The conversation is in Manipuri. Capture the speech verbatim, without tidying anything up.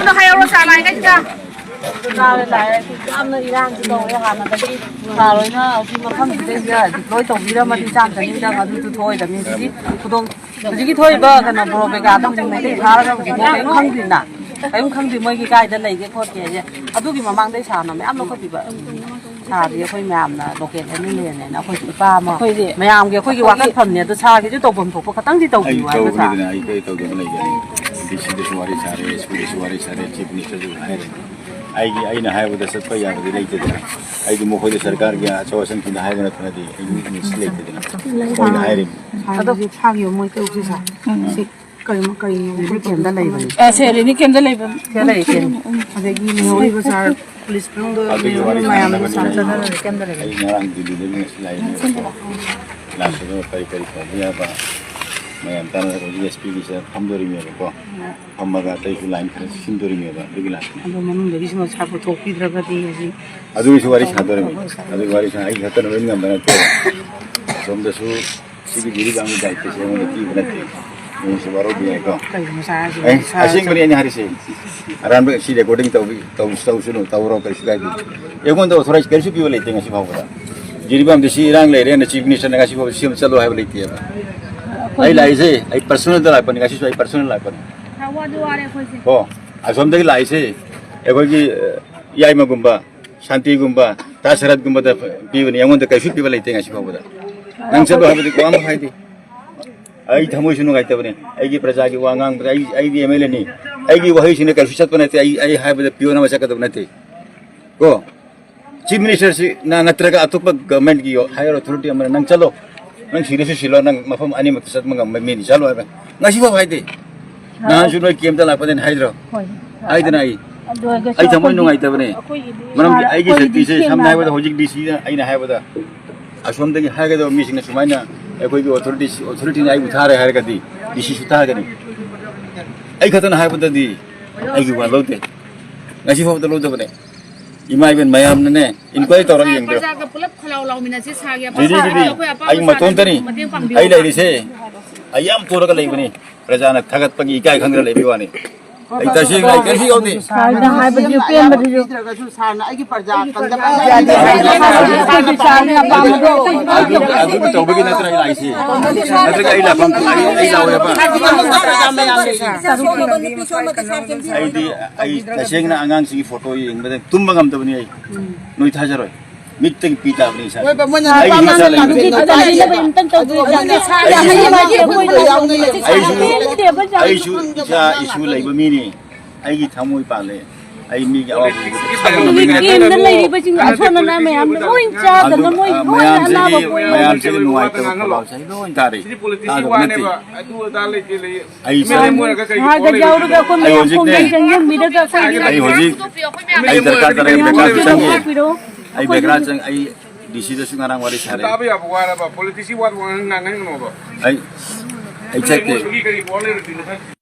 ꯍꯥꯏꯍꯧꯔꯣ, ꯆꯥ ꯂꯥꯏ ꯀꯩꯀꯥ꯫ ꯆꯥꯔꯦ, ꯂꯥꯛꯑꯦ꯫ ꯌꯥꯝꯅ ꯏꯔꯥꯡꯁꯨ ꯇꯧꯔꯦ꯫ ꯍꯥꯟꯅꯗꯒꯤ ꯁꯥꯔ ꯍꯣꯏꯅ ꯍꯧꯖꯤꯛ ꯃꯐꯝꯁꯤꯗꯩꯁꯤꯗ ꯗꯤꯄ꯭ꯂꯣꯏ ꯇꯧꯕꯤꯔꯝꯃꯗꯤ ꯆꯥꯝ ꯆꯅꯤꯗꯪ ꯑꯗꯨꯁꯨ ꯊꯣꯛꯑꯣꯏꯗꯕꯅꯤ꯫ ꯍꯧꯖꯤꯛꯀꯤ ꯈꯨꯗꯣꯡ ꯍꯧꯖꯤꯛꯀꯤ ꯊꯣꯛꯏꯕ ꯀꯩꯅꯣ ꯕꯣꯔꯣ ꯕꯦꯒꯥꯗꯣ ꯍꯧꯖꯤꯛ ꯃꯩꯇꯩ ꯐꯥꯔꯒ ꯍꯧꯖꯤꯛ ꯃꯣꯏ ꯀꯔꯤꯝ ꯈꯪꯗ꯭ꯔꯤꯅ, ꯀꯔꯤꯝ ꯈꯪꯗ꯭ꯔꯤ ꯃꯣꯏꯒꯤ ꯀꯥꯏꯗ ꯂꯩꯒꯦ ꯈꯣꯠꯀꯦ ꯍꯥꯏꯁꯦ꯫ ꯑꯗꯨꯒꯤ ꯃꯃꯥꯡꯗꯩ ꯁꯥꯔꯅ ꯃꯌꯥꯝ ꯂꯧꯈꯠꯄꯤꯕ꯫ ꯁꯥꯔꯗꯤ ꯑꯩꯈꯣꯏ ꯃꯌꯥꯝꯅ ꯂꯣꯀꯦꯜ ꯑꯦꯝ ꯑꯦꯜ ꯑꯦꯅꯦꯅ ꯑꯩꯈꯣꯏꯁꯨ ꯏꯄꯥ ꯑꯃ ꯑꯩꯈꯣꯏꯗꯤ ꯃꯌꯥꯝꯒꯤ ꯑꯩꯈꯣꯏꯒꯤ ꯑꯩꯈꯣꯏꯒꯤ ꯋꯥꯀꯠꯐꯝꯅꯦ꯫ ꯑꯗꯨ ꯁꯥꯔꯒꯤꯁꯨ ꯇꯧꯐꯝ ꯊꯣꯛꯄ ꯈꯇꯪꯗꯤ ꯑꯩ ꯇꯧꯕꯤꯌꯨ ꯍꯥꯏꯕ ꯁꯥꯔ꯫ ꯇꯧꯕꯅꯤꯗꯅ ꯑꯩ ꯀꯩ ꯇꯧꯗꯅ ꯂꯩꯒꯅꯤ? ꯗꯤ ꯁꯤꯗꯁꯨ ꯋꯥꯔꯤ ꯁꯥꯔꯦ, ꯑꯦꯁ ꯄꯤꯗꯁꯨ ꯋꯥꯔꯤ ꯁꯥꯔꯦ, ꯆꯤꯐ ꯃꯤꯅꯤꯁꯇꯔꯁꯨ ꯍꯥꯏꯔꯦ꯫ ꯑꯩꯒꯤ ꯑꯩꯅ ꯍꯥꯏꯕꯗ ꯆꯠꯄ ꯌꯥꯕꯗꯤ ꯂꯩꯇꯦꯗꯅ꯫ ꯑꯩꯗꯤ ꯃꯈꯣꯏꯗ ꯁꯔꯀꯥꯔꯒꯤ ꯑꯆꯧ ꯑꯁꯥꯡꯁꯤꯡꯗ ꯍꯥꯏꯕ ꯅꯠꯇꯅꯗꯤ ꯑꯩ ꯃꯤꯁꯤ ꯂꯩꯇꯦꯗꯅ꯫ ꯃꯣꯏꯅ ꯍꯥꯏꯔꯤꯕꯅꯤ꯫ ꯑꯗꯣ ꯁꯥꯒꯤ ꯃꯣꯏ ꯇꯧꯁꯤ ꯁꯥ꯫ ꯁꯤ ꯀꯔꯤꯅꯣ, ꯀꯔꯤꯅꯣ? ꯔꯤꯂꯤꯐ ꯀꯦꯝꯗ ꯂꯩꯕꯅꯤ꯫ ꯑ, ꯁꯦ, ꯔꯤꯂꯤꯐ ꯀꯦꯝꯗ ꯂꯩꯕ꯫ ꯁꯤꯗ ꯂꯩ, ꯁꯦ꯫ ꯑꯗꯒꯤ ꯂꯩꯍꯧꯔꯤꯕ ꯁꯥꯔ ꯄꯨꯂꯤꯁ ꯃꯅꯨꯡꯗ ꯑꯗꯨꯒꯤ ꯋꯥꯔꯤ ꯃꯌꯥꯝꯗꯣ ꯁꯥꯟꯅꯕ ꯁꯥꯔ ꯆꯠꯅꯔꯒ ꯀꯦꯝꯗ ꯂꯩꯕꯅꯤ꯫ ꯑꯩ ꯉꯔꯥꯡ ꯗꯤꯜꯂꯤꯗꯒꯤ ꯉꯁꯤ ꯂꯥꯛꯏꯅꯦꯕꯀꯣ꯫ ꯂꯥꯛꯄꯗ ꯀꯔꯤ ꯀꯔꯤ ꯇꯧꯕ ꯌꯥꯕ ꯃꯌꯥꯝ ꯇꯥꯟꯅꯔꯒ ꯍꯧꯖꯤꯛ ꯑꯦꯁ ꯄꯤꯒꯤꯁꯤꯗ ꯐꯝꯗꯣꯔꯤꯃꯦꯕꯀꯣ꯫ ꯐꯝꯃꯒ ꯑꯇꯩꯁꯨ ꯂꯥꯏꯟ ꯈꯔ ꯁꯤꯟꯗꯣꯔꯤꯃꯦꯕ, ꯑꯗꯨꯒꯤ ꯂꯥꯛꯄꯅꯤ꯫ ꯑꯗꯣ ꯃꯅꯨꯡꯗꯒꯤꯁꯨ ꯃꯁꯥ ꯄꯨꯊꯣꯛꯄꯤꯗ꯭ꯔꯒꯗꯤ ꯍꯧꯖꯤꯛ ꯑꯗꯨꯒꯤꯁꯨ ꯋꯥꯔꯤ ꯁꯥꯗꯣꯔꯤꯃꯤ꯫ ꯑꯗꯨꯒꯤ ꯋꯥꯔꯤ ꯁꯥ-, ꯑꯩ ꯈꯛꯇꯅ ꯂꯣꯏ ꯉꯝꯕ ꯅꯠꯇꯦ꯫ ꯑꯁꯣꯝꯗꯁꯨ ꯁꯤꯒꯤ ꯖꯤꯔꯤꯕꯥꯝꯒꯤ ꯗꯥꯏꯇꯁꯦ ꯑꯩꯉꯣꯟꯗ ꯄꯤꯕ ꯅꯠꯇꯦ꯫ ꯅꯣꯏꯁꯨ ꯋꯥꯔꯧꯕ ꯌꯥꯏꯀꯣ꯫ ꯀꯩꯒꯤꯅꯣ ꯁꯥꯔ ꯍꯥꯏꯁꯤꯕꯣ? ꯑꯦ, ꯁꯥꯔ ꯑꯁꯦꯡꯕꯅꯤ ꯑꯩꯅ ꯍꯥꯏꯔꯤꯁꯦ꯫ ꯑꯔꯥꯟꯕ ꯁꯤ ꯔꯦꯀꯣꯔꯗꯤꯡ ꯇꯧꯕꯤ-, ꯇꯧ-, ꯇꯧꯁꯅꯨ, ꯇꯧꯔꯣ, ꯀꯩꯁꯨ ꯀꯥꯏꯗꯦ꯫ ꯑꯩꯉꯣꯟꯗ ꯑꯣꯊꯣꯔꯥꯏꯖ ꯀꯔꯤꯁꯨ ꯄꯤꯕ ꯂꯩꯇꯦ ꯉꯁꯤ ꯐꯥꯎꯕꯗ꯫ ꯖꯤꯔꯤꯕꯥꯝꯗ ꯁꯤ ꯏꯔꯥꯡ ꯂꯩꯔꯦꯅ ꯆꯤꯐ ꯃꯤꯅꯤꯁꯇꯔꯅ ꯉꯁꯤ ꯐꯥꯎꯕ ꯁꯤ ꯑꯃ ꯆꯠꯂꯣ ꯍꯥꯏꯕ ꯂꯩꯇꯦꯕ꯫ ꯑꯩ ꯂꯥꯛꯏꯁꯦ ꯑꯩ ꯄꯔꯁꯣꯅꯦꯜꯗ ꯂꯥꯛꯄꯅꯤ, ꯉꯁꯤꯁꯨ ꯑꯩ ꯄꯔꯁꯣꯅꯦꯜ ꯂꯥꯛꯄꯅꯤ꯫ ꯁꯥꯔ, ꯋꯥꯗꯤ ꯋꯥꯔꯦ ꯑꯩꯈꯣꯏꯁꯦ꯫ ꯀꯣ, ꯑꯁꯣꯝꯗꯒꯤ ꯂꯥꯛꯏꯁꯦ ꯑꯩꯈꯣꯏꯒꯤ, ꯑ, ꯌꯥꯏꯃꯒꯨꯝꯕ, ꯁꯥꯟꯇꯤꯒꯨꯝꯕ, ꯇꯥ ꯁꯔꯠꯀꯨꯝꯕꯗ ꯄꯤꯕꯅꯤ, ꯑꯩꯉꯣꯟꯗ ꯀꯩꯁꯨ ꯄꯤꯕ ꯂꯩꯇꯦ ꯉꯁꯤ ꯐꯥꯎꯕꯗ꯫ ꯅꯪ ꯆꯠꯂꯣ ꯍꯥꯏꯕꯗꯤ ꯋꯥ ꯑꯃ ꯍꯥꯏꯗꯦ꯫ ꯑꯩ ꯊꯃꯣꯏꯁꯨ ꯅꯨꯡꯉꯥꯏꯇꯕꯅꯤ꯫ ꯑꯩꯒꯤ ꯄ꯭ꯔꯖꯥꯒꯤ ꯋꯥ ꯉꯥꯡꯕꯗ ꯑꯩ, ꯑꯩꯗꯤ ꯑꯦꯝ ꯑꯦꯜ ꯑꯦꯅꯤ꯫ ꯑꯩꯒꯤ ꯋꯥꯍꯩꯁꯤꯡꯅ ꯀꯩꯁꯨ ꯆꯠꯄ ꯅꯠꯇꯦ꯫ ꯑꯩ, ꯑꯩ ꯍꯥꯏꯕꯗ ꯄꯤꯌꯣꯟ ꯑꯃ ꯆꯠꯀꯗꯕ ꯅꯠꯇꯦ꯫ ꯀꯣ? ꯆꯤꯐ ꯃꯤꯅꯤꯁꯇꯔꯁꯤ ꯅ-, ꯅꯠꯇ꯭ꯔꯒ ꯑꯇꯣꯞꯄ ꯒꯚꯔꯟꯃꯦꯟꯠꯀꯤ ꯍꯥꯏꯌꯔ ꯑꯣꯊꯣꯔꯤꯇꯤ ꯑꯃꯅ ꯅꯪ ꯆꯠꯂꯣ, ꯅꯪ ꯁꯤꯔꯁꯨ ꯁꯤꯜꯂꯣ, ꯅꯪ ꯃꯐꯝ ꯑꯅꯤꯃꯛꯇ ꯆꯠꯄ ꯉꯝꯕ ꯃꯤꯅꯤ, ꯆꯠꯂꯣ ꯍꯥꯏꯕ꯫ ꯉꯁꯤꯐꯥꯎ ꯍꯥꯏꯗꯦ꯫ ꯅꯍꯥꯟꯁꯨ ꯅꯣꯏ ꯀꯦꯝꯞꯇ ꯂꯥꯛꯄꯗꯅꯤ ꯍꯥꯏꯗ꯭ꯔꯣ? ꯍꯣꯏ꯫ ꯍꯥꯏꯗꯅ ꯑꯩ, ꯑꯗꯨ ꯑꯣꯏꯔꯒꯁꯨ ꯑꯩ ꯊꯃꯣꯏ ꯑꯩꯈꯣꯏꯒꯤ, ꯅꯨꯡꯉꯥꯏꯇꯕꯅꯦ꯫ ꯑꯩꯈꯣꯏꯒꯤꯗꯤ ꯃꯔꯝꯗꯤ ꯁꯥꯔ, ꯑꯩꯒꯤ ꯑꯩꯈꯣꯏꯒꯤꯗꯤ ꯁꯛꯇꯤꯁꯦ ꯁꯝꯅ ꯁꯦꯡꯅ ꯍꯥꯏꯕꯗ ꯍꯥꯏꯕ ꯍꯧꯖꯤꯛ ꯗꯤ ꯁꯤꯗ ꯑꯩꯅ ꯍꯥꯏꯕꯗ ꯑꯁꯣꯝꯗꯒꯤ ꯍꯥꯏꯒꯗꯕ ꯃꯤꯁꯤꯡꯅ ꯁꯨꯃꯥꯏꯅ ꯑꯩꯈꯣꯏꯒꯤ ꯑꯣꯊꯣꯔꯤꯇꯤ, ꯑꯣꯊꯣꯔꯤꯇꯤꯅ ꯑꯩꯕꯨ ꯊꯥꯔꯦ ꯍꯥꯏꯔꯒꯗꯤ ꯗꯤ ꯁꯤꯁꯨ ꯊꯥꯒꯅꯤ꯫ ꯑꯩ ꯈꯛꯇꯅ ꯍꯥꯏꯕꯗꯗꯤ ꯑꯩꯒꯤ ꯋꯥ ꯂꯧꯗꯦ꯫ ꯉꯁꯤ ꯐꯥꯎꯕꯗ ꯂꯧꯗꯕꯅꯦ꯫ ꯏꯃꯥ ꯏꯕꯦꯟ ꯃꯌꯥꯝꯅꯅꯦ ꯏꯟꯀ꯭ꯋꯥꯏꯔꯤ ꯇꯧꯔꯒ ꯌꯦꯡꯕꯤꯔꯣ꯫ ꯄ꯭ꯔꯖꯥꯒ ꯄꯨꯂꯞ ꯈꯣꯜꯂꯥꯎ ꯂꯥꯎꯃꯤꯟꯅꯁꯤ ꯁꯥꯔꯒꯤ ꯑꯄꯥꯝꯕ ꯖꯤꯔꯤꯒꯤꯗꯤ ꯑꯩꯈꯣꯏ ꯑꯄꯥꯝꯕ ꯑꯩ ꯃꯇꯣꯝꯇꯅꯤ꯫ ꯁꯥꯔꯒꯤ ꯃꯇꯦꯡ ꯄꯥꯡꯕꯤꯌꯨ꯫ ꯑꯩ ꯂꯩꯔꯤꯁꯦ ꯑꯩ ꯌꯥꯝ ꯇꯣꯔꯒ ꯂꯩꯕꯅꯤ꯫ ꯄ꯭ꯔꯖꯥꯅ ꯊꯥꯒꯠꯄꯒꯤ ꯏꯀꯥꯏ ꯈꯪꯗꯅ ꯂꯩꯕꯒꯤ ꯋꯥꯅꯤ꯫ ꯑꯩ ꯇꯁꯦꯡꯅ ꯑꯩ ꯀꯔꯤꯁꯨ ꯌꯥꯎꯗꯦ꯫ ꯁꯥꯔꯗ ꯍꯥꯏꯕꯗꯨ ꯄꯦꯟꯕꯗꯨꯁꯨ꯫ ꯄꯤꯗ꯭ꯔꯒꯁꯨ ꯁꯥꯔꯅ ꯑꯩꯒꯤ ꯄ꯭ꯔꯖꯥ ꯀꯟꯖꯕ ꯑꯩꯈꯣꯏꯒꯤ ꯁꯥꯔꯒꯤ ꯑꯄꯥꯝꯕꯗꯣ ꯑꯩꯈꯣꯏꯒꯤ ꯑꯗꯨ, ꯑꯗꯨꯒꯤ ꯇꯧꯕꯒꯤ ꯅꯠꯇ꯭ꯔꯥ ꯑꯩ ꯂꯥꯛꯏꯁꯦ? ꯅꯠꯇ꯭ꯔꯒ ꯑꯩ ꯂꯥꯛꯐꯝ, ꯑꯩ, ꯑꯩ ꯂꯥꯛꯑꯣꯏꯕ? ꯄ꯭ꯔꯖꯥ ꯃꯌꯥꯝ ꯂꯩ꯫ ꯑꯩꯗꯤ, ꯑꯩ ꯇꯁꯦꯡꯅ ꯑꯉꯥꯡꯁꯤꯡꯒꯤ ꯐꯣꯇꯣ ꯌꯦꯡꯕꯗ ꯇꯨꯝꯕ ꯉꯝꯗꯕꯅꯤ ꯑꯩ꯫ ꯅꯣꯏ ꯊꯥꯖꯔꯣꯏ꯫ ꯃꯤꯠꯇꯒꯤ ꯄꯤ ꯇꯥꯕꯅꯤ ꯏꯁꯥ꯫ ꯍꯣꯏꯕ, ꯃꯣꯏꯅ ꯑꯩꯒꯤ ꯅꯨꯄꯥ ꯏꯆꯥ ꯑꯃꯅ ꯂꯩꯕꯅꯤ꯫ ꯂꯥꯛꯄꯤꯔꯤꯗꯣ ꯑꯗꯨꯒ ꯇꯥꯏꯌꯦꯕ꯫ ꯃꯣꯏꯅ ꯁꯥ ꯑꯗꯨꯒ ꯌꯥꯝ ꯃꯣꯏꯅ ꯍꯩꯌꯦꯕ, ꯑꯩꯈꯣꯏ ꯌꯥꯎꯅ ꯌꯦꯡꯉꯣ꯫ ꯑꯩꯁꯨ, ꯑꯩꯁꯨ ꯏꯆꯥ ꯏꯁꯨ ꯂꯩꯕ ꯃꯤꯅꯤ꯫ ꯑꯩꯒꯤ ꯊꯃꯣꯏ ꯄꯥꯜꯂꯦ꯫ ꯑꯩ ꯃꯤꯒꯤ ꯑꯋꯥꯕ ꯎꯕꯗ ꯈꯪꯕ ꯃꯤꯅꯤ꯫ ꯀꯦꯝꯗ ꯂꯩꯔꯤꯕꯁꯤꯡ ꯑꯁꯣꯟ ꯑꯅꯥ ꯃꯌꯥꯝꯗꯣ ꯂꯣꯏ ꯆꯥꯗꯅ ꯑꯗꯨ, ꯃꯣꯏ ꯑ, ꯂꯣꯏꯅ ꯃꯌꯥꯝꯁꯤꯒꯤ, ꯑꯅꯥꯕ ꯄꯣꯛꯑꯦ꯫ ꯃꯌꯥꯝꯁꯤꯒꯤ ꯅꯨꯡꯉꯥꯏꯇꯕ ꯄꯣꯠꯂꯥꯎꯁꯦ ꯑꯩ ꯂꯣꯏ ꯇꯥꯔꯦ꯫ ꯁꯤꯗꯤ ꯄꯣꯂꯤꯇꯤꯛꯁꯀꯤ ꯇꯥꯗꯕ ꯅꯠꯇꯦ꯫ ꯋꯥꯅꯦꯕ꯫ ꯑꯗꯨ ꯑꯗꯥ ꯂꯩꯇꯦ, ꯂꯩꯌꯦ꯫ ꯑꯩ ꯁꯥꯔꯒ ꯌꯥꯎꯔꯒ ꯑꯩꯈꯣꯏ ꯑꯩ ꯃꯌꯥꯝ ꯍꯧꯖꯤꯛꯅꯦ꯫ ꯈꯣꯡꯖꯪ ꯆꯪꯁꯤꯟꯕꯤꯔꯒ ꯑꯩꯈꯣꯏꯒꯤ ꯑꯩ ꯍꯧꯖꯤꯛ, ꯑꯩ ꯗꯔꯀꯥꯔ ꯇꯥꯔꯦ, ꯑꯩ ꯗꯔꯀꯥꯔ ꯆꯪꯉꯦ꯫ ꯑꯩ ꯕꯦꯒ꯭ꯔꯥ ꯆꯪ-, ꯑꯩ ꯗꯤ ꯁꯤꯗꯁꯨ ꯉꯔꯥꯡ ꯋꯥꯔꯤ ꯁꯥꯔꯦ꯫ ꯇꯥꯕ ꯌꯥꯕ ꯋꯥꯔꯕ? ꯄꯣꯂꯤꯇꯤꯛꯁꯀꯤ ꯋꯥ ꯉꯥꯡꯅꯒꯅꯣꯕ꯫ ꯑꯩ, ꯑꯩ ꯆꯠꯇꯦ꯫ ꯃꯣꯏꯒꯤ ꯀꯔꯤ ꯋꯥ ꯂꯩꯔꯨꯗꯣꯏꯅꯣ ꯈꯪꯗꯦ꯫